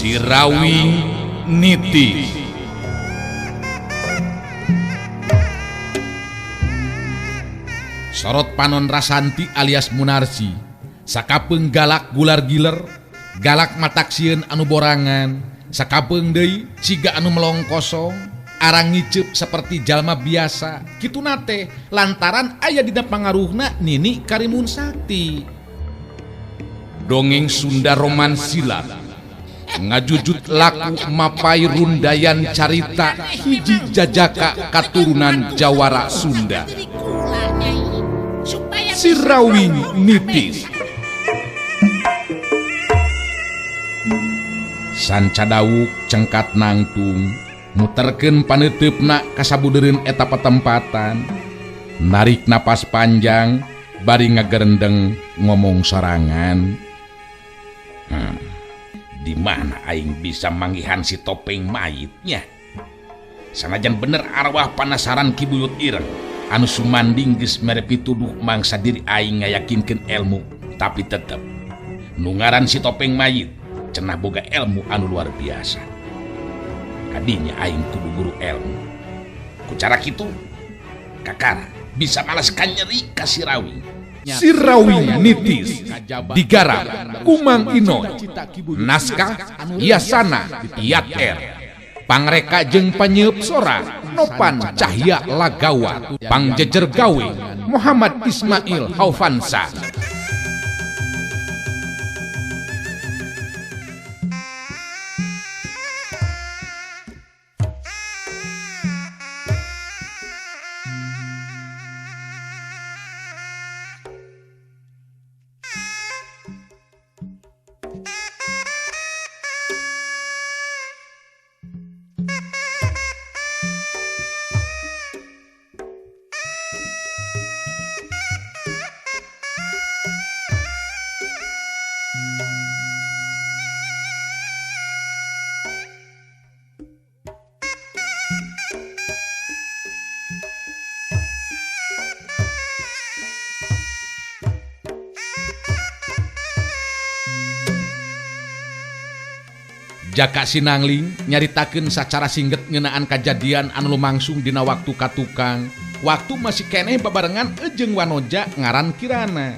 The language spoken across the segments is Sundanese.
Sirawing Niti. Sorot panon Rasanti alias Munarsi sakapeung galak gular giler, galak matak sieun anu borangan, sakapeung deui siga anu melong kosong, arang ngiceup seperti jalma biasa. Kituna teh lantaran aya dina pangaruhna Nini Karimun Sakti. Dongeng Sunda Roman Silat ngajujut laku mapai rundayan carita hiji jajaka katurunan Jawara Sunda. Sirawing Nitis. Sanca dawuk cengkat nangtung muterkeun paneuteup-na kasabudereun eta patempatan, narik napas panjang bari ngagerendeng ngomong sorangan. Di mana aing bisa manggihan si topeng mayitnya? Sanajan bener arwah panasaran Ki Buyut Ireng anu sumanding geus mere pituduh mangsa diri aing ngayakinkeun ilmu, tapi tetep nu ngaran si topeng mayit cenah boga ilmu anu luar biasa. Kadinya aing kudu guru ilmu. Ku cara kitu kakara bisa malas kanyeri ka Sirawing. Sirawing Nitis digarap Kumang Inoy, naskah Yasana Yat R, pangreka jeung panyeup sora Nopan Cahya Lagawa, pangjejer gawe Muhammad Ismail Haufansa. Jaka Sinangling nyaritakeun sacara singget ngeunaan kajadian anu lumangsung dina waktu ka tukang. Waktu masih keneh babarengan jeung wanoja ngaran Kirana.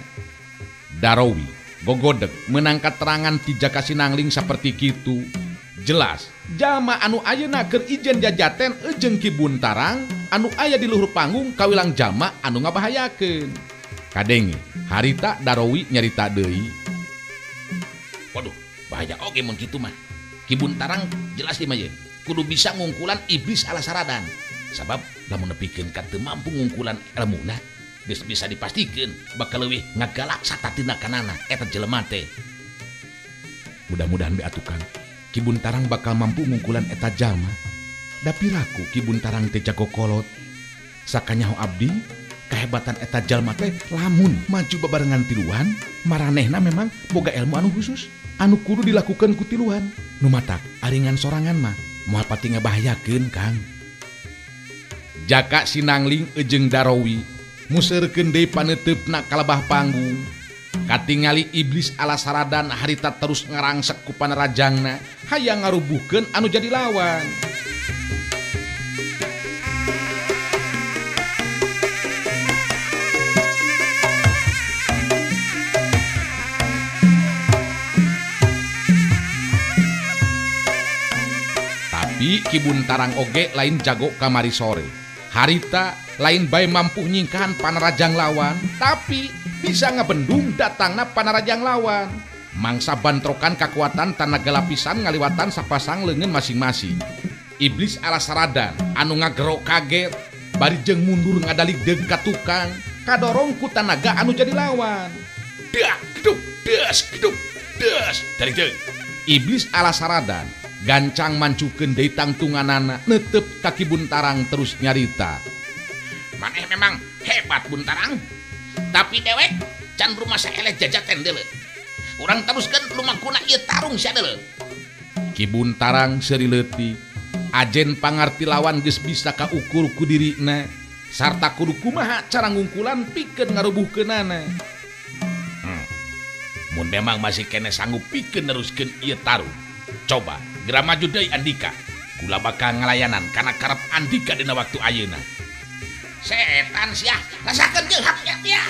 Darowi gogodeg meunang katerangan ti Jaka Sinangling saperti kitu. Jelas jalma anu ayeuna keur ijen jajaten jeung Ki Buntarang anu aya di luhur panggung kawilang jalma anu ngabahayakeun. Kadenge harita Darowi nyarita deui. Waduh, bahaya oge mun kitu mah. Ki Buntarang jelas di mah ye kudu bisa ngungkulan iblis ala saradan. Sabab lamun nepikeun ka teu mampu ngungkulan elmuna geus bisa dipastikeun bakal leuwih ngagalak satatina kanana eta jelema teh. Mudah-mudahan be atuh Kang, Ki Buntarang bakal mampu ngungkulan eta jalma. Da piraku Ki Buntarang teh jago kolot. Sakanyaho abdi kehebatan eta jalma teh lamun maju babarengan tiluan maranehna memang boga ilmu anu khusus anu kudu dilakukan ku tiluan. Nu matak aringan sorangan mah moal pati ngabahayakeun Kang. Jaka Sinangling jeung Darowi museurkeun deui paneuteupna kalebah panggung. Katingali iblis ala saradan harita terus ngarangsek ku panarajangna hayang ngarubuhkeun anu jadi lawan. Tapi Ki Buntarang oge lain jago kamari sore. Harita lain bae mampu nyingkahan panarajang lawan, tapi bisa ngebendung datangna panarajang lawan. Mangsa bantrokan kakuatan tanaga lapisan ngaliwatan sapasang leungeun masing-masing. Iblis ala saradan anu ngagero kaget bari jeung mundur ngadalig deug ka tukang, kadorong ku tanaga anu jadi lawan. Dak geduk des geduk des dari deug. Iblis ala saradan gancang mancukeun deui tangtunganana neuteup ka Ki Buntarang terus nyarita. Maneh memang hebat Buntarang, tapi dewek can rumasa eleh jajaten deuleu. Urang teruskeun lumakuna ieu tarung sia deuleu. Ki Buntarang seuri leutik, ajen pangarti lawan geus bisa kaukur ku dirina sarta kudu kumaha cara ngungkulan pikeun ngarubuhkeunana. Mun memang masih keneh sanggup pikeun neruskeun ieu tarung, Coba geura maju deui Andika. Kula bakal ngalayanan kana karep Andika dina waktu ayeuna. Setan sia, rasakeun jeung hak ya.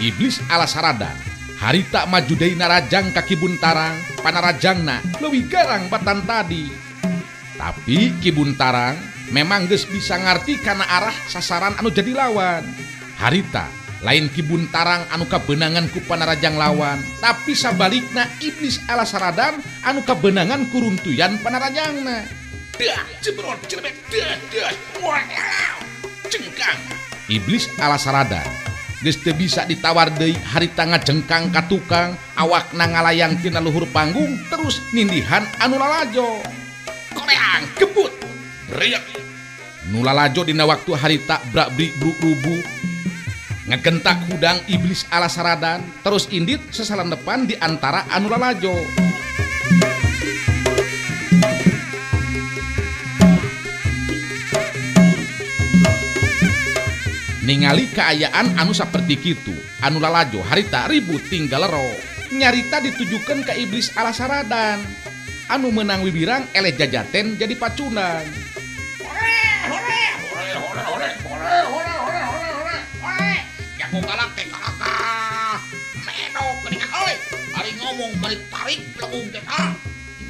Iblis ala saradan harita maju deui narajang ka Ki Buntarang, panarajangna leuwih garang batan tadi. Tapi Ki Buntarang memang geus bisa ngarti kana arah sasaran anu jadi lawan. Harita lain Ki Buntarang anu kabeunangan ku panarajang lawan, tapi sabalikna iblis ala saradan anu kabeunangan ku runtuyan panarajangna. Dah jebrot jelebet dah dah wah cengkang. Iblis ala saradan geus teu bisa ditawar deui harita ngajengkang ka tukang, awakna ngalayang tina luhur panggung terus nindihan anu lalajo. Koreang kebut reak. Nu lalajo dina waktu harita brak-brik bruk rubuh. Ngegentak hudang iblis ala saradan terus indit sesalanepan di antara anu lalajo. Ningali kaayaan anu saperti kitu, anu lalajo harita ribut tinggal lero. Nyarita ditujukan ke iblis ala saradan. Anu menang wibirang eleh jajaten jadi pacundang. Hore hore hore hore hore hore hore hore hore hore. Jago galak teh kalakah. Medok geuningan euy. Ari ngomong bari tarik pelegung teh ah.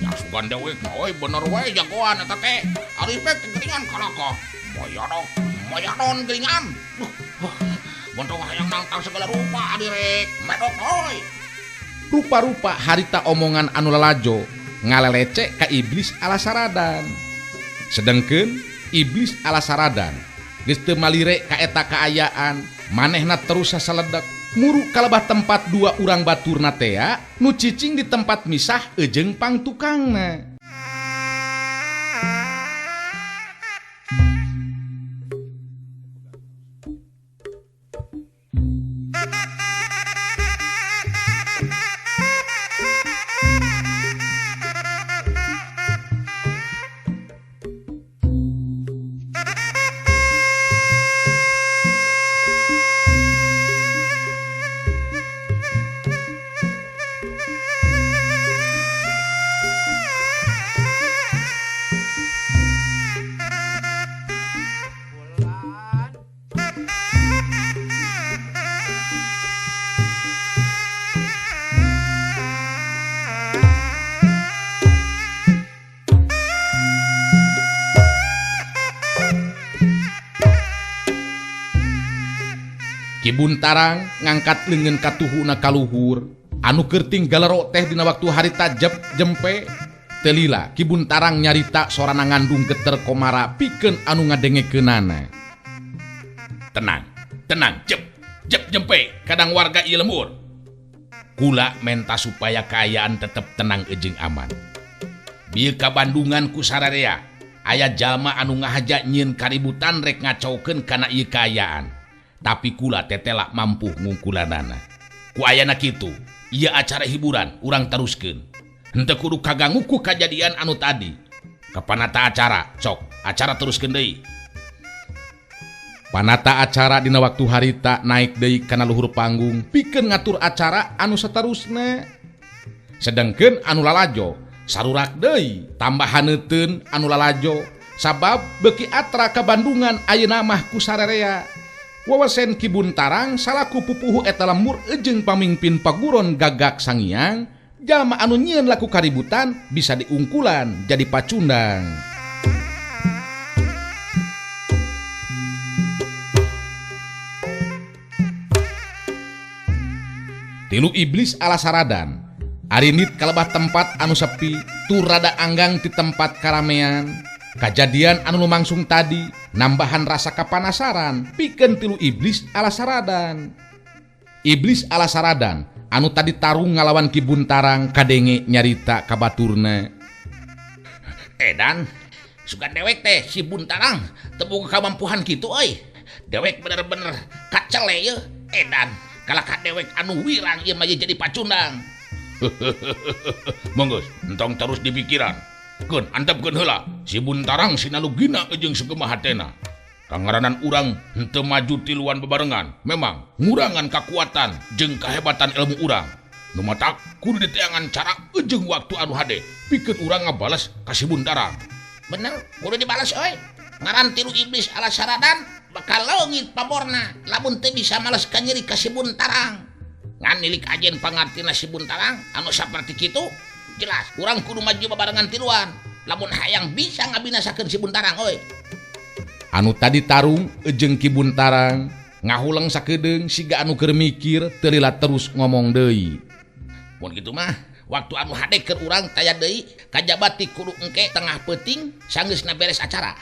Nya sugan dewek euy bener we jagoan eta teh. Ari pek geuningan kalakah. Moyodok moyodon geuningan. Bontong hayang nangtang segala rupa adirek medok euy. Rupa-rupa harita omongan anu lalajo ngalelecek ka iblis ala saradan. Sedengkeun iblis ala saradan geus teu malire ka eta kaayaan, manehna terus sasaledek muru kalebah tempat dua urang baturna tea nu cicing di tempat misah ejeung pangtukangna. Ki Buntarang ngangkat leungeun katuhuna kaluhur anu keur tinggal teh dina waktu harita jep jempe. Teu lila Ki Buntarang nyarita sorana ngandung geter komara pikeun anu ngadengekeunana. Tenang, tenang, jep, jep jempe kadang warga ieu lembur. Kula menta supaya kaayaan tetep tenang jeung aman. Bieu ka Bandungan ku sararea aya jalma anu ngahaja nyieun kaributan rek ngacaukeun kana ieu kaayaan. Tapi kula tetelak mampu ngungkulanana. Ku ayana kitu, ieu acara hiburan urang teruskeun. Henteu kudu kagangu ku kajadian anu tadi. Kapanata acara, sok acara teruskeun deui. Panata acara dina waktu harita naik deui kana luhur panggung pikeun ngatur acara anu saterusna. Sedengkeun anu lalajo sarurak deui tambah haneuteun anu lalajo sabab beuki atra ka Bandungan ayeuna mah ku sararea. Wawasen Ki Buntarang salaku pupuhu eta lembur ejeung pamingpin paguron gagak sangiang jalma anu nyieun laku kaributan bisa diungkulan jadi pacundang. Tilu iblis ala saradan arinit kalebah tempat anu sepi tur rada anggang di tempat karamean. Kajadian anu lumangsung tadi nambahan rasa kapanasaran pikeun tilu iblis ala saradan. Iblis ala saradan anu tadi tarung ngalawan Ki Buntarang kadenge nyarita ka baturna. Edan sugan dewek teh si Buntarang teu boga kamampuhan kitu euy. Dewek bener-bener kacele yeuh. Edan kalah ka dewek anu wirang ieu mah jadi pacundang. Monggo entong terus dipikiran. Keun antepkeun heula si Buntarang sinalugina jeung sakumaha hatena. Kangaranan urang henteu maju tiluan bebarengan, memang ngurangan kakuatan jeung kahebatan ilmu urang. Nu matak kudu diteangan cara jeung waktu anu hade pikeun urang ngabales ka si Buntarang. Bener, kudu dibales euy. Ngaran tilu iblis ala saradan bakal leungit pamorna lamun teu bisa males ka nyeri ka si Buntarang. Ngan nilik ajen pangartina si Buntarang anu saperti kitu, jelas urang kudu maju babarengan tiluan lamun hayang bisa ngabinasakeun si Buntarang euy. Anu tadi tarung jeung Ki Buntarang ngahuleng sakedeung siga anu keur mikir teu lila terus ngomong deui. Mun kitu mah waktu anu hade keur urang taya deui kajabati kudu engke tengah peuting sanggeusna beres acara.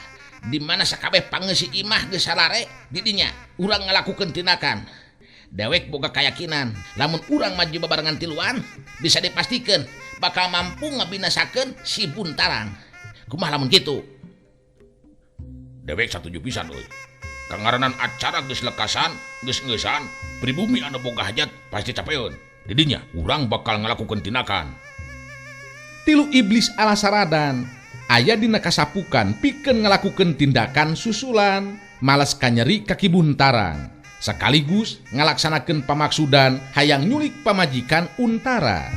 Di mana sakabeh pangeusi imah geus salare di dinya urang ngalakukeun tindakan. Dewek boga kayakinan lamun urang maju babarengan tiluan bisa dipastikeun bakal mampu ngabinasakeun si Buntarang. Kumaha lamun kitu? Dewek satuju pisan euy. Kangaranan acara geus lekasan, geus ngeusan, pribumi anu boga hajat pasti capeun. Didinya urang bakal ngalakukeun tindakan. Tilu iblis ala saradan aya dina kasapukan pikeun ngalakukeun tindakan susulan, males kanyeri ka Ki Buntarang. Sekaligus ngalaksanakeun pamaksudan hayang nyulik pamajikan Untara.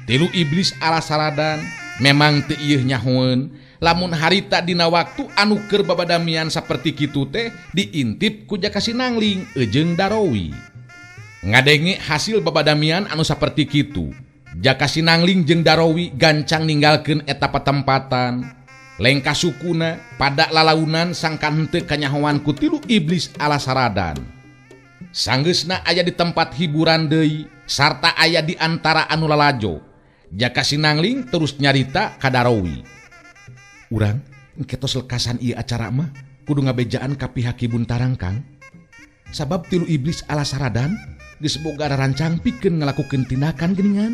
Tilu iblis ala saradan memang teu ieuh nyahoeun lamun harita dina waktu anu keur babadamian saperti kitu teh diintip ku Jaka Sinangling jeung Darowi. Ngadenge hasil babadamian anu saperti kitu, Jaka Sinangling jeung Darowi gancang ninggalkeun eta patempatan. Lengkah sukuna pada lalaunan sangkan henteu kanyahoan ku tilu iblis ala saradan. Sanggeusna aya di tempat hiburan deui sarta aya di antara anu lalajo. Jaka Sinangling terus nyarita ka Darowi. Urang engke tos lekasan ieu acara mah kudu ngabejaan ka pihak Ki Buntarang Kang. Sabab tilu iblis ala saradan geus boga rarancang pikeun ngalakukeun tindakan geuningan.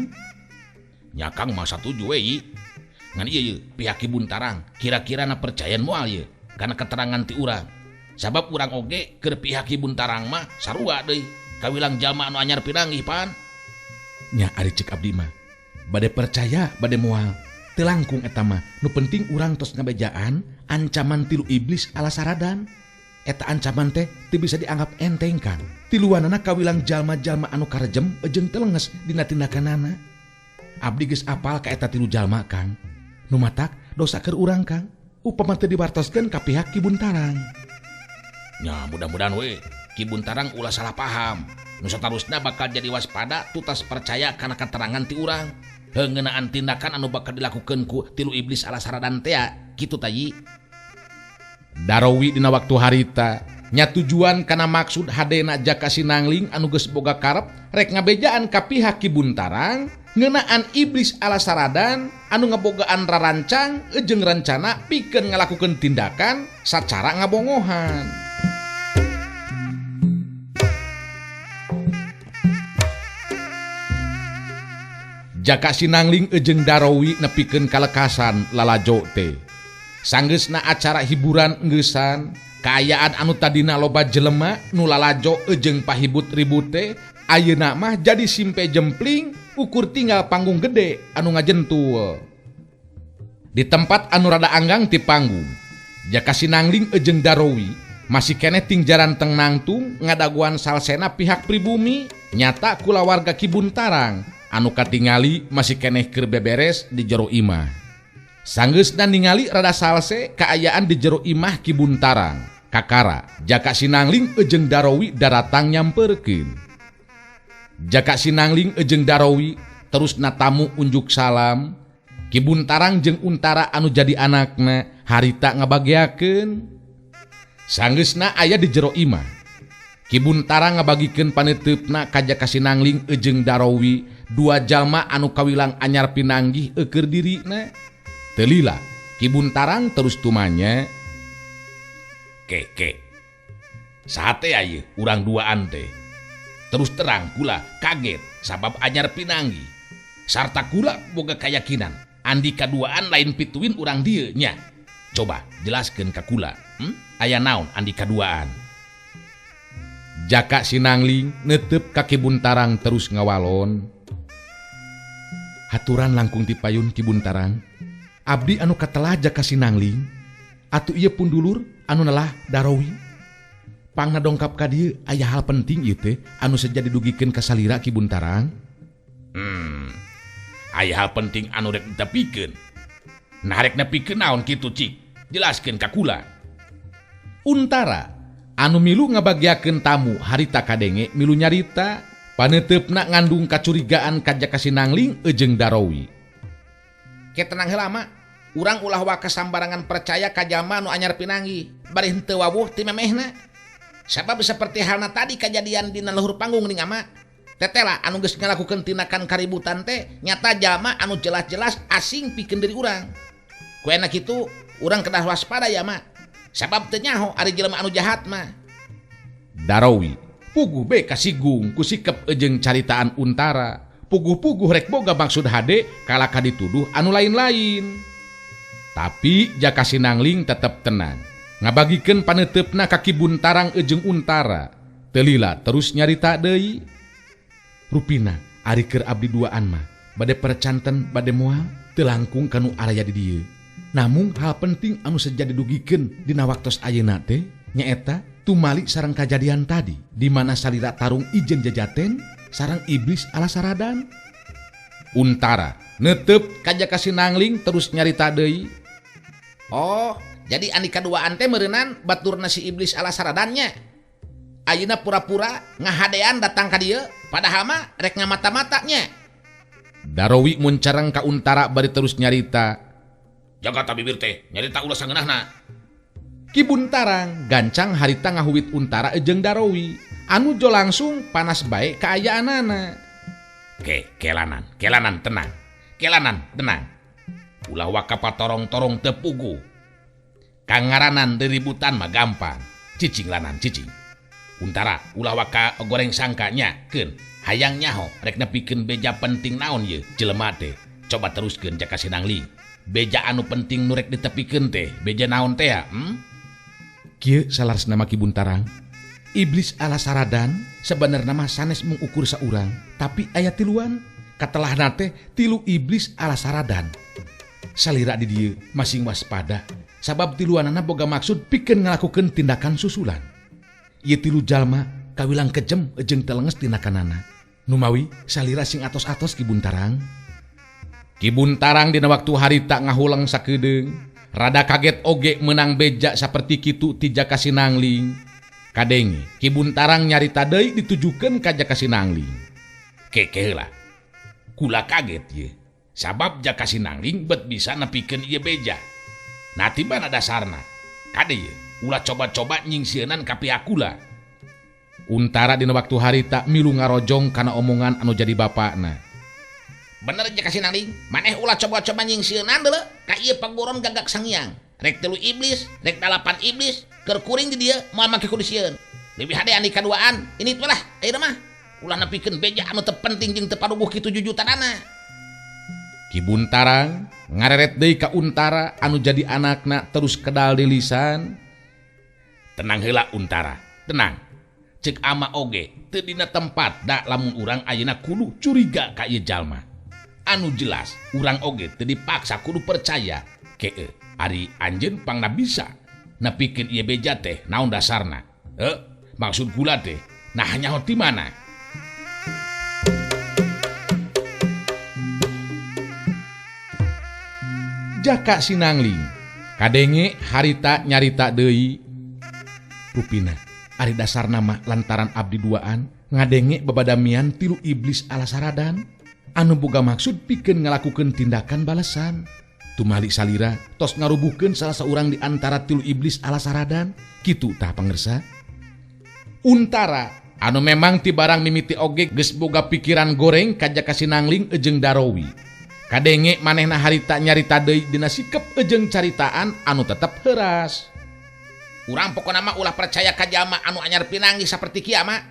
Nya Kang mah satuju we ieu. Ngan ieu ye pihak Ki Buntarang kira-kira na percayaan moal ieu kana keterangan ti urang. Sabab urang oge keur pihak Ki Buntarang mah sarua deui kawilang jalma anu anyar pinanggih pan. Nya ari ceuk abdi mah bade percaya bade moal teu langkung eta mah nu penting urang tos ngabejaan ancaman tilu iblis ala saradan. Eta ancaman teh teu bisa dianggap enteng Kang. Tiluanana kawilang jalma-jalma anu karejem jeung teu lenges dina tindakanana. Abdi geus apal ka eta tilu jalma Kang. Nu matak dosa keur urang Kang upama teu diwartoskeun ka pihak Ki Buntarang. Nya mudah-mudahan we Ki Buntarang ulah salah paham. Nu satarusna bakal jadi waspada tutas percaya kana keterangan ti urang. Ngeunaan tindakan anu bakal dilakukeun ku tilu iblis ala saradan teh kitu tayi. Darowi dina waktu harita nya tujuan kana maksud hadena Jaka Sinangling anu geus boga karep rek ngabejaan ka pihak Ki Buntarang ngeunaan iblis ala saradan anu ngebogaan rarancang jeung rencana pikeun ngalakukeun tindakan sacara ngabongohan. Jaka Sinangling jeung Darowi nepikeun kalekasan lalajo teh. Sanggeusna acara hiburan engeusan, kaayaan anu tadina loba jelema nu lalajo jeung pahibut ribut teh ayeuna mah jadi simpe jempling ukur tinggal panggung gede anu ngajentul. Di tempat anu rada anggang ti panggung, Jaka Sinangling jeung Darowi masih keneh tingjaran teng nangtung ngadaguan salsena pihak pribumi nyata kulawarga Ki Buntarang anu katingali masih keneh keur beberes di jero imah. Sanggeusna ningali rada salse kaayaan di jero imah Ki Buntarang. Kakara Jaka Sinangling jeung Darowi daratang nyamperkeun. Jaka Sinangling jeung Darowi terus natamu unjuk salam. Ki Buntarang jeung Untara anu jadi anakna harita ngabageakeun. Sanggeusna aya di jero imah. Ki Buntarang ngabagikeun paneuteup ka Jaka Sinangling jeung Darowi dua jalma anu kawilang anyar pinanggih eueur dirina. Teu lila Ki Buntarang terus tumanya keke sate ieu urang duaan teh. Terus terang kula kaget sabab anyar pinanggi sarta kula boga kayakinan andika duaan lain pituin urang dieu nya. Coba jelaskeun ka kula. Aya naon andika duaan. Jaka Sinangling netep ka Ki Buntarang terus ngawalon. Haturan langkung tipayun Ki Buntarang. Abdi anu katelah Jaka Sinangling atuh ieu pun dulur anu nelah Darowi. Pangna dongkap ka dieu aya hal penting ieu teh anu seja didugikeun ka salira Ki Buntarang. Aya hal penting anu rek ditepikeun. Nah rek nepikeun naon kitu cik? Jelaskeun ka kula. Untara anu milu ngabagiakeun tamu harita kadenge milu nyarita paneuteup-na ngandung kacurigaan ka Jaka Sinangling jeung Darowi. Ke tenang heula mah, urang ulah waka sambarangan percaya ka jalma nu anyar pinanggih, bari henteu wawuh ti memehna. Sabab seperti halna tadi kajadian dina luhur panggung ning ama. Tetela anu geus ngalakukeun tindakan kaributan teh nyata jalma anu jelas-jelas asing pikeun diri urang. Ku enak kitu urang kedah waspada ya mah. Sabab teu nyaho ari jelema anu jahat mah. Darowi puguh be kasigung ku sikep jeung caritaan Untara. Puguh-puguh rek boga maksud hade kalaka dituduh anu lain-lain. Tapi Jaka Sinangling tetep tenang. Ngabagikeun paneuteup-na ka Ki Buntarang jeung Untara. Teu lila terus nyarita deui. Rupina ari keur abdi duaan mah bade percanten bade moal teu langkung kanu araya di dieu. Namung hal penting anu seja didugikeun dina waktos ayeuna teh nyaeta tumali sareng kajadian tadi di mana salira tarung ijen jajaten sareng iblis ala saradan. Untara netep ka Jaka Sinangling terus nyarita deui. Oh, jadi andika duaan teh meureunan baturna si iblis ala saradannya. Ayeuna pura-pura ngahadean datang ka dieu padahal mah rek ngamata-matanya. Darowi muncareng ka Untara bari terus nyarita. Jaga ta bibir teh, nyarita ulah sangeunahna. Ki Buntarang gancang harita ngahuwit Untara jeung Darowi anu jo langsung panas bae kaayaanana. Ke, kelanan, kelanan tenang. Kelanan tenang. Ulah waka patorong-torong teu puguh. Kangaranan diributan mah gampang. Cicing lanan cicing. Untara ulah waka goreng sangkanya keun hayang nyaho rek nepikeun beja penting naon ye jelema teh. Coba teruskeun Jaka Sinangling. Beja anu penting nu rek ditepikeun teh, beja naon teh ya? Kieu salaresna mah Ki Buntarang. Iblis ala saradan sebenarna mah sanes mengukur saurang, tapi aya tiluan. Katelahna teh tilu iblis ala saradan. Salira di dieu masing waspada, sabab tiluanana boga maksud pikeun ngalakukeun tindakan susulan. Ieu tilu jalma kawilang kejem jeung teu lenges tindakanana. Numawi salira sing atos-atos Ki Buntarang. Ki Buntarang dina waktu harita ngahuleng sakedeung, rada kaget oge menang beja saperti kitu ti Jaka Sinangling. Kadenge Ki Buntarang nyarita deui ditujukeun ka Jaka Sinangling. Keke heula. Kula kaget ye. Sabab Jaka Sinangling bet bisa nepikeun ieu beja. Nah tibana dasarna. Kade ye, ulah coba-coba nyingsieunan ka pihak kula. Untara dina waktu harita milu ngarojong kana omongan anu jadi bapakna. Bener Jaka Sinangling, maneh ulah coba-coba nyingsieunan deuleu ka ieu pagoron gagak sangiang. Rek tilu iblis, rek dalapan iblis, keur kuring di dieu moal make kudu sieun. Leuwih hade anu kaduaan, ini teh lah ayeuna mah. Ulah nepikeun beja anu teu penting jeung teu paruguh kitu jujutanana. Ki Buntarang ngareret deui ka Untara anu jadi anakna terus kedal di lisan. Tenang heula Untara, tenang. Cek ama oge teu dina tempat da lamun urang ayeuna kudu curiga ka ieu jalma. Anu jelas urang oge teu dipaksa kudu percaya. Kee ari anjeun pangna bisa nepikeun ieu beja teh naon dasarna? Maksud kula teh nah nyaho ti mana? Jaka Sinangling kadenge harita nyarita deui. Rupina ari dasarna mah lantaran abdi duaan ngadenge babadamian tilu iblis ala saradan anu boga maksud pikeun ngalakukeun tindakan balasan. Tumali salira tos ngarubuhkeun salah saurang di antara tilu iblis ala saradan kitu tah pangersa. Untara anu memang ti barang mimiti oge geus boga pikiran goreng ka Jaka Sinangling jeung Darowi. Kadenge manehna harita nyarita deui dina sikep jeung caritaan anu tetep heuras. Urang pokona mah ulah percaya ka jalma anu anyar pinanggih saperti kieu mah.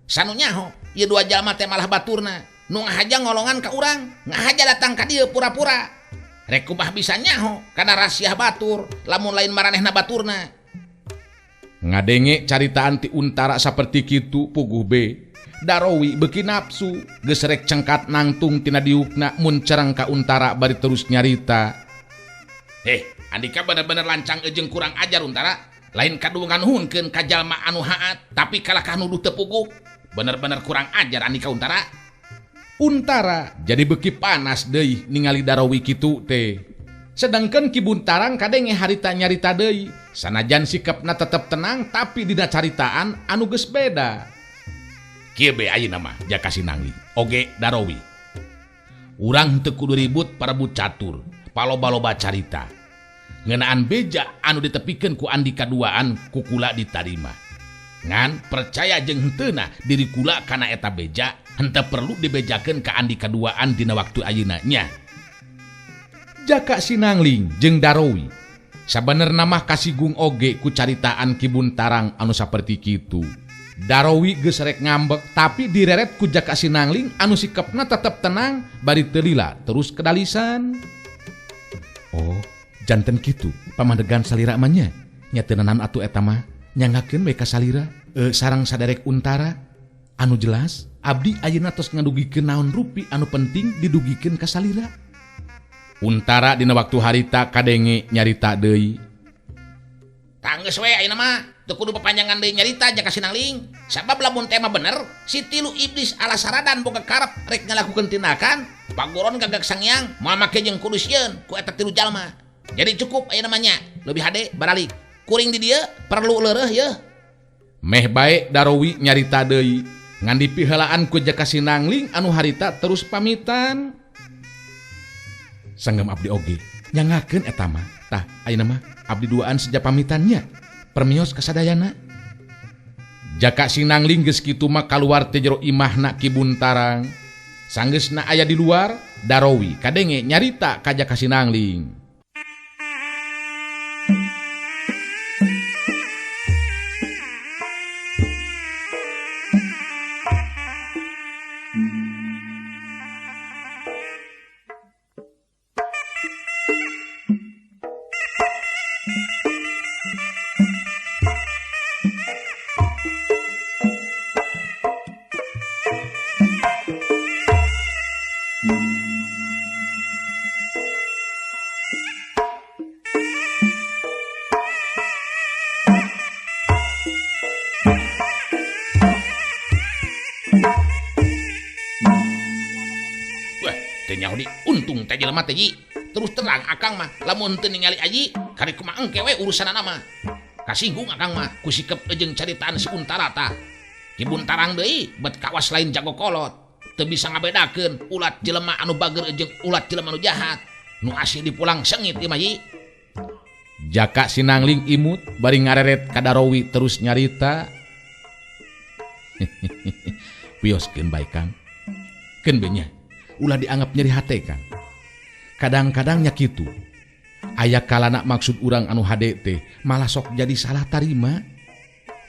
Sanu nyaho ieu dua jalma teh malah baturna. Nu ngahaja ngolongan ka urang, ngahaja datang ka dieu pura-pura. Rek kumaha bisa nyaho kana rahasia batur lamun lain maranehna baturna. Ngadenge caritaan ti Untara saperti kitu puguh be. Darowi beuki nafsu, geus rek cengkat nangtung tina diukna mun cereng ka Untara bari terus nyarita. Andika bener-bener lancang jeung kurang ajar Untara. Lain kaduungan hunkeun ka jalma anu haat, tapi kalah ka nuduh teu puguh. Bener-bener kurang ajar Andika Untara. Untara jadi beuki panas deui ningali Darowi kitu teh. Sedangkan Ki Buntarang kadenge harita nyarita deui, sanajan sikapna tetep tenang tapi dina caritaan anu geus beda. Kieu be ayeuna mah Jaka Sinangling oge Darowi. Urang teu kudu ribut parebut catur, paloba-loba carita. Ngeunaan beja anu ditepikeun ku Andika duaan ku kula ditarima. Ngan percaya jeung henteuna diri kula kana eta beja, henteu perlu dibejakeun ka Andika duaan dina waktu ayeuna nya. Jaka Sinangling jeung Darowi sabenerna mah kasigung oge ku caritaan Ki Buntarang anu saperti kitu. Darowi geus rek ngambek tapi direret ku Jaka Sinangling anu sikepna tetep tenang bari teu lila terus kedalisan. Oh, janten kitu pamadegan salira mah nya. Nya teu naon atuh eta mah nyangakeun we ka salira sareng saderek Untara. Anu jelas abdi ayeuna tos ngadugikeun naon rupi anu penting didugikeun ka salira. Untara dina waktu harita kadenge nyarita deui. Tanggeus we ayeuna mah teu kudu papanjangan deui nyarita Jaka Sinangling. Sabab lamun tema bener, si tilu iblis ala saradan boga karep rek ngalakukeun tindakan, pagoron gagak sangyang moal make jeung kudu sieun ku eta tilu jalma. Jadi cukup ayeuna mah nya, leuwih hade baralik. Kuring di dieu perlu leureuh yeuh. Meh bae Darowi nyarita deui, ngan dipiheulaan ku Jaka Sinangling anu harita terus pamitan. Sanggem abdi oge nyangakeun eta mah. Tah ayeuna mah abdi duaan seja pamitannya. Permios kasadayana. Jaka Sinangling geus kitu mah kaluar teh jero imahna Ki Buntarang. Sanggeusna aya di luar, Darowi kadenge nyarita ka Jaka Sinangling. Untung teh jelema teh Ji. Terus terang akang mah lamun teu ningali aji karek kumaha engke we urusanana mah. Kasinggung akang mah ku sikep jeung caritaan si Untara tah. Ki Buntarang deui bet kawas lain jago kolot. Teu bisa ngabedakeun ulat jelema anu bager jeung ulat jelema anu jahat. Nu asih dipulang sengit ieu mah Ji. Jaka Sinangling imut bari ngareret ka Darowi terus nyarita. Wioskeun bae Kang. Keun be nya. Ulah dianggap nyeri hate Kang. Kadang-kadang nya kitu. Aya kalana maksud urang anu hade teh malah sok jadi salah tarima.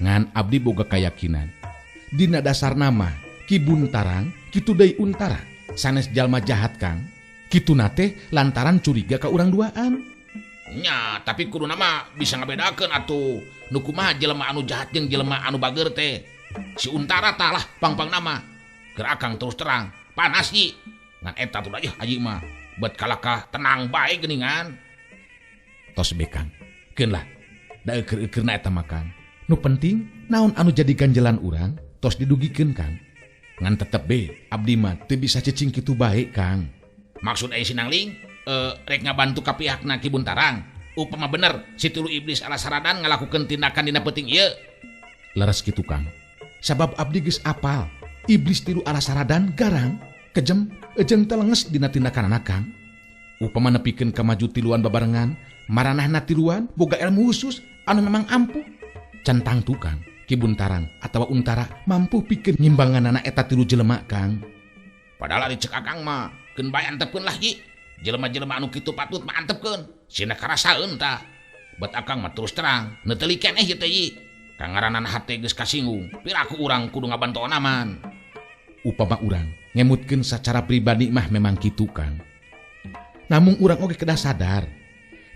Ngan abdi boga kayakinan. Dina dasar nama Ki Buntarang kitu deui Untara sanes jalma jahat Kang. Kituna teh lantaran curiga ka urang duaan. Nya, tapi kudu nama bisa ngabedakeun atuh. Nu kumaha jelema anu jahat jeung jelema anu bager teh. Si Untara tah lah pang-pang nama. Keur akang terus terang panas Ji. Ngan eta tuh dah aji mah bet kalakah tenang bae geuningan. Tos be Kang. Keun lah. Da eueur-eueurna eta mah Kang. Nu penting naon anu jadi ganjelan urang tos didugikeun Kang. Ngan tetep be abdi mah teu bisa cicing kitu bae Kang. Maksud aya Sinangling rek ngabantu ka pihakna Ki Buntarang. Upama bener si tilu iblis ala saradan ngalakukeun tindakan dina peuting ieu. Leres kitu Kang. Sabab abdi geus apal iblis tilu ala saradan garang, kejem, jeung telenges dina tindakanana Kang. Upama nepikeun ka maju tiluan babarengan, maranahna tiluan boga ilmu khusus anu memang ampuh. Can tangtu Kang, Ki Buntarang atawa Untara mampu pikeun nyimbanganana eta tilu jelema Kang. Padahal ari ceuk akang mah keun bae antepkeun lah Ji. Jelema-jelema anu kitu patut mah antepkeun. Sina karasaeun tah. Bet akang mah terus terang neuteli keneh ieu teh Ji. Kangaranan hate geus kasinggung, piraku urang kudu ngabantoan aman. Upama urang ngemutkeun sacara pribadi mah memang kitu Kang. Namun urang oge kedah sadar,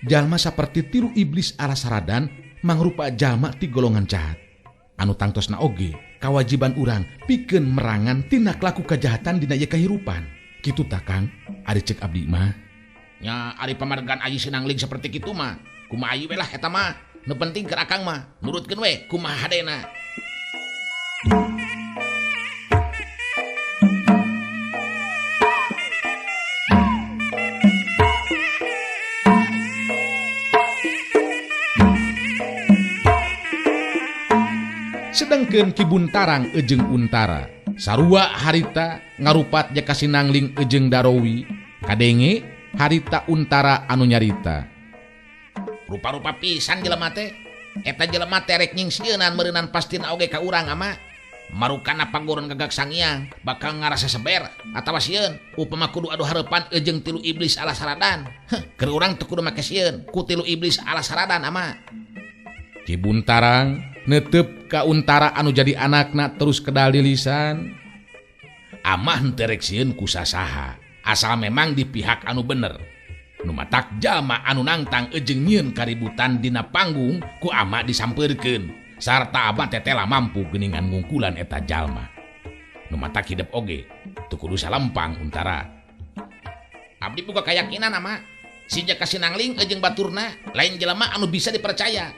jalma saperti tilu iblis ala saradan mangrupa jalma ti golongan jahat. Anu tangtosna oge kawajiban urang pikeun merangan tindak laku kejahatan dina ieu kahirupan. Kitu ta Kang, ari ceuk abdi mah. Nya ari pamargan Ayi Sinangling seperti kitu mah, kumaha ayi we lah eta mah. Nu penting keur akang mah nurutkeun we kumaha hadena. Sedangkeun Ki Buntarang jeung Untara sarua harita ngarupat Jaka Sinangling jeung Darowi kadenge harita Untara anu nyarita. Rupa-rupa pisan jelema teh eta jelema teh rek nyingsieunan meureunan pastina oge ka urang ama marukana pagoron gagak sangiang bakal ngarasa seber atawa sieun upama kudu adu hareupan jeung tilu iblis ala saradan. Heh, keur urang teu kudu make sieun ku tilu iblis ala saradan ama. Ki Buntarang netep ka Untara anu jadi anakna terus kedal di lisan. Amah henteu rek sieun ku sasaha asal memang di pihak anu bener. Nu matak jalma anu nangtang jeung nyieun kaributan dina panggung ku ama disampeurkeun sarta abah tetela mampu geuningan ngungkulan eta jalma. Nu matak hidep oge teu kudu salempang Untara. Abdi boga kayakinan ama si Jaka Sinangling jeung baturna lain jelema anu bisa dipercaya.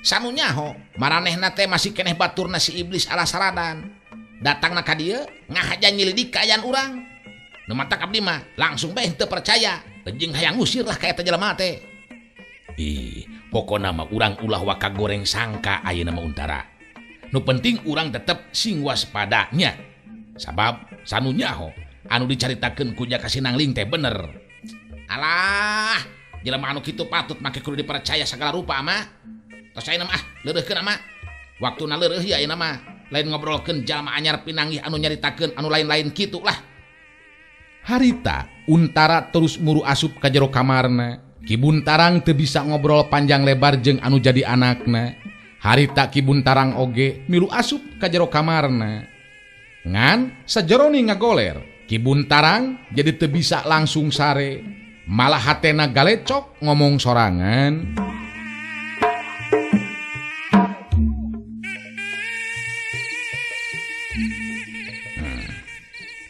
Sanu nyaho maranehna teh masih keneh baturna si iblis ala saradan. Datangna ka dieu ngahaja nyelidik kaayaan urang. Nu matak abdi mah langsung bae henteu percaya jeung hayang ngusir lah ka eta jelema teh. Ih, pokona mah urang ulah waka goreng sangka ayeuna mah Untara. Nu penting urang tetep sing waspada nya. Sabab sanu nyaho anu dicaritakeun ku Jaka Sinangling teh bener. Alah, jelema anu kitu patut make kudu dipercaya sagala rupa ama. Tos ayeuna mah leureurkeun ama. Waktuna leureuh ieu ayeuna mah lain ngobrolkeun jalma anyar pinanggih anu nyaritakeun anu lain-lain kitu lah. Harita Untara terus muru asup ka jero kamarna. Ki Buntarang teu bisa ngobrol panjang lebar jeung anu jadi anakna. Harita Ki Buntarang oge milu asup ka jero kamarna. Ngan sajeroni ngagoler, Ki Buntarang jadi teu bisa langsung sare. Malah hatena galecok ngomong sorangan.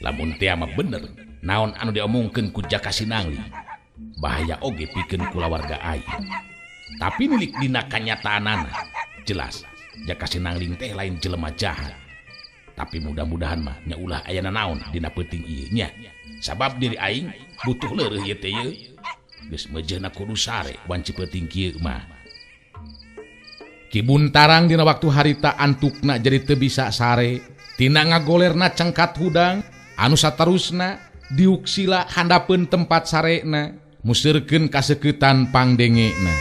Lamun teh mah bener naon anu diomongkeun ku Jaka Sinangling bahaya oge pikeun kulawarga aing. Tapi milik dina kanyataanana jelas Jaka Sinangling teh lain jelema jahat. Tapi mudah-mudahan mah nya ulah aya nanaon dina peuting ieu nya. Sabab diri aing butuh leureuh ieu teh ieu. Geus meujeuhna kudu sare wanci peuting kieu mah. Ki Buntarang dina waktu harita antukna jadi teu bisa sare. Tina ngagolerna cengkat hudang anu saterusna diuk sila handapeun tempat sarena museurkeun kasekeutan pangdengena.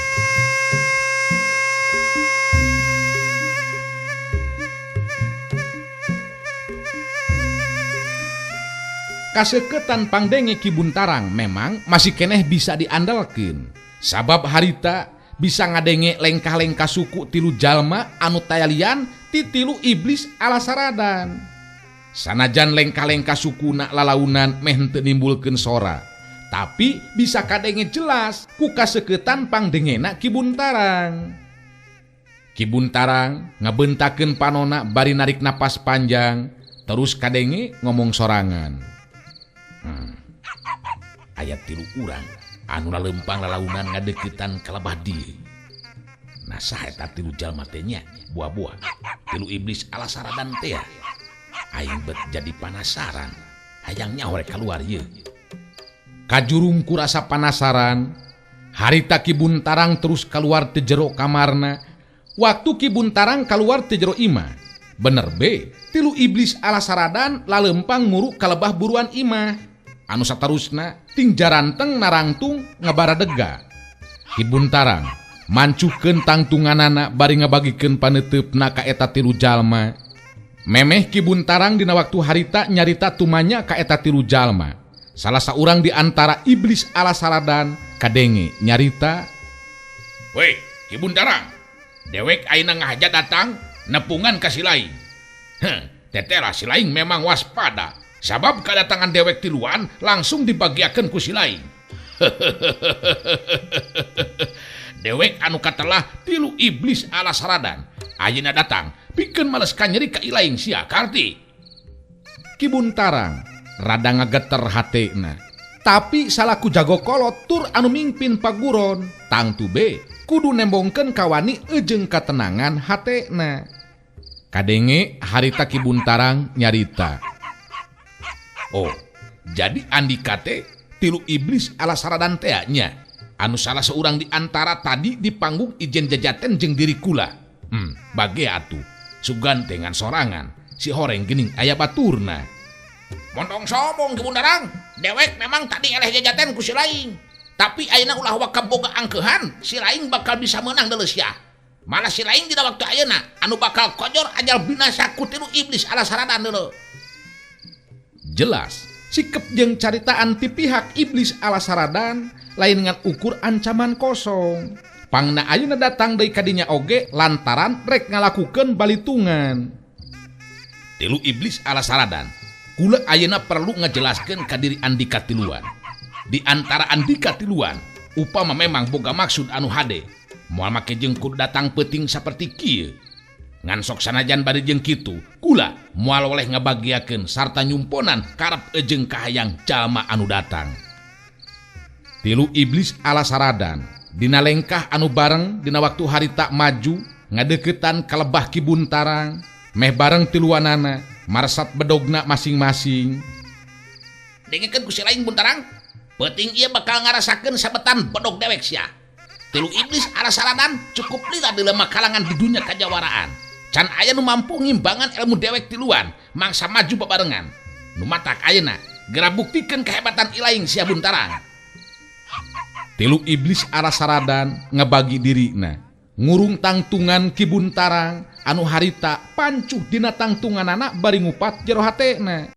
Kasekeutan pangdenge Ki Buntarang memang masih keneh bisa diandalkeun. Sabab harita bisa ngadenge lengkah-lengkah suku tilu jalma anu tayalian ti tilu iblis ala saradan. Sanajan lengkah-lengkah sukuna lalaunan meh henteu nimbulkeun sora, tapi bisa kadenge jelas ku kasekeutan pangdengena Ki Buntarang. Ki Buntarang ngabentakeun panona bari narik napas panjang, terus kadenge ngomong sorangan. Aya tilu urang anu lalempang lalaunan ngadeukeutan kalabah dieu. Nah saha eta tilu jalma teh nya? Buah-buah tilu iblis ala saradan teh. Aing bet jadi panasaran, hayang nyaho rek kaluar ieu. Kajurung ku rasa panasaran, harita Ki Buntarang terus kaluar ti jero kamarna. Waktu Ki Buntarang kaluar ti jero imah, bener be, tilu iblis ala saradan lalempang muruk kalebah buruan imah. Anu saterusna ting jaranteng narangtung ngabaradega. Ki Buntarang mancuhkeun tangtunganana bari ngabagikeun paneuteup-na ka eta tilu jalma. Memeh Ki Buntarang dina waktu harita nyarita tumanya ka eta tilu jalma. Salah saurang di antara iblis ala saradan kadenge nyarita, "Weh, Ki Buntarang, dewek ayeuna ngahaja datang nepungan ka si laing. Heh, tetela si laing memang waspada. Sabab kedatangan dewek tiluan langsung dibagiakeun ku si laing." Dewek anu katelah tilu iblis ala saradan. Ayeuna datang pikeun males kanyeri ka ilaing sia karti. Ki Buntarang rada ngageter hatena. Tapi salaku jago kolot tur anu mingpin paguron, tangtu be kudu nembongkeun kawani ejeung katenangan hatena. Kadenge harita Ki Buntarang nyarita. Oh, jadi andika teh tilu iblis ala saradan teh nya. Anu salah seorang di antara tadi di panggung ijen jajaten jeung diri kula. Bage atuh. Sugan dengan sorangan si horeng geuning aya baturna. Montong sombong Ki Buntarang. Dewek memang tadi eleh jajaten ku si laing. Tapi ayeuna ulah waka boga angkeuhan, si laing bakal bisa menang deuleu sia. Malah si laing dina waktu ayeuna anu bakal kojor ajal binasa ku tilu iblis ala saradan deuleu. Jelas sikep jeung caritaan ti pihak iblis ala saradan lain ngan ukur ancaman kosong. Pangna ayeuna datang deui ka dinya oge lantaran rek ngalakukeun balitungan. Tilu iblis ala saradan. Kula ayeuna perlu ngajelaskeun ka diri andika tiluan. Di antara andika tiluan, upama memang boga maksud anu hade, moal make jeung kudu datang peuting saperti kieu. Ngan sok sanajan bari jeung kitu, kula moal oleh ngabagiakeun sarta nyumponan karep jeung kahayang jalma anu datang. Tilu iblis ala saradan dina lengkah anu bareng dina waktu harita maju ngadeukeutan ka lebah Ki Buntarang meh bareng tiluanana marsat bedogna masing-masing. Dengekeun ku si laing Buntarang, peuting ieu bakal ngarasakeun sabetan bedog dewek sia. Tilu iblis ala saradan cukup lila di lemah kalangan di dunia kajawaraan. Can aya nu mampu ngimbangan ilmu dewek tiluan mangsa maju babarengan. Nu matak ayeuna geura buktikeun kehebatan ilaing sia Buntarang. Tilu iblis ala saradan ngebagi dirina ngurung tangtungan Ki Buntarang anu harita pancuh dina tangtunganana bari ngupat jero hatena.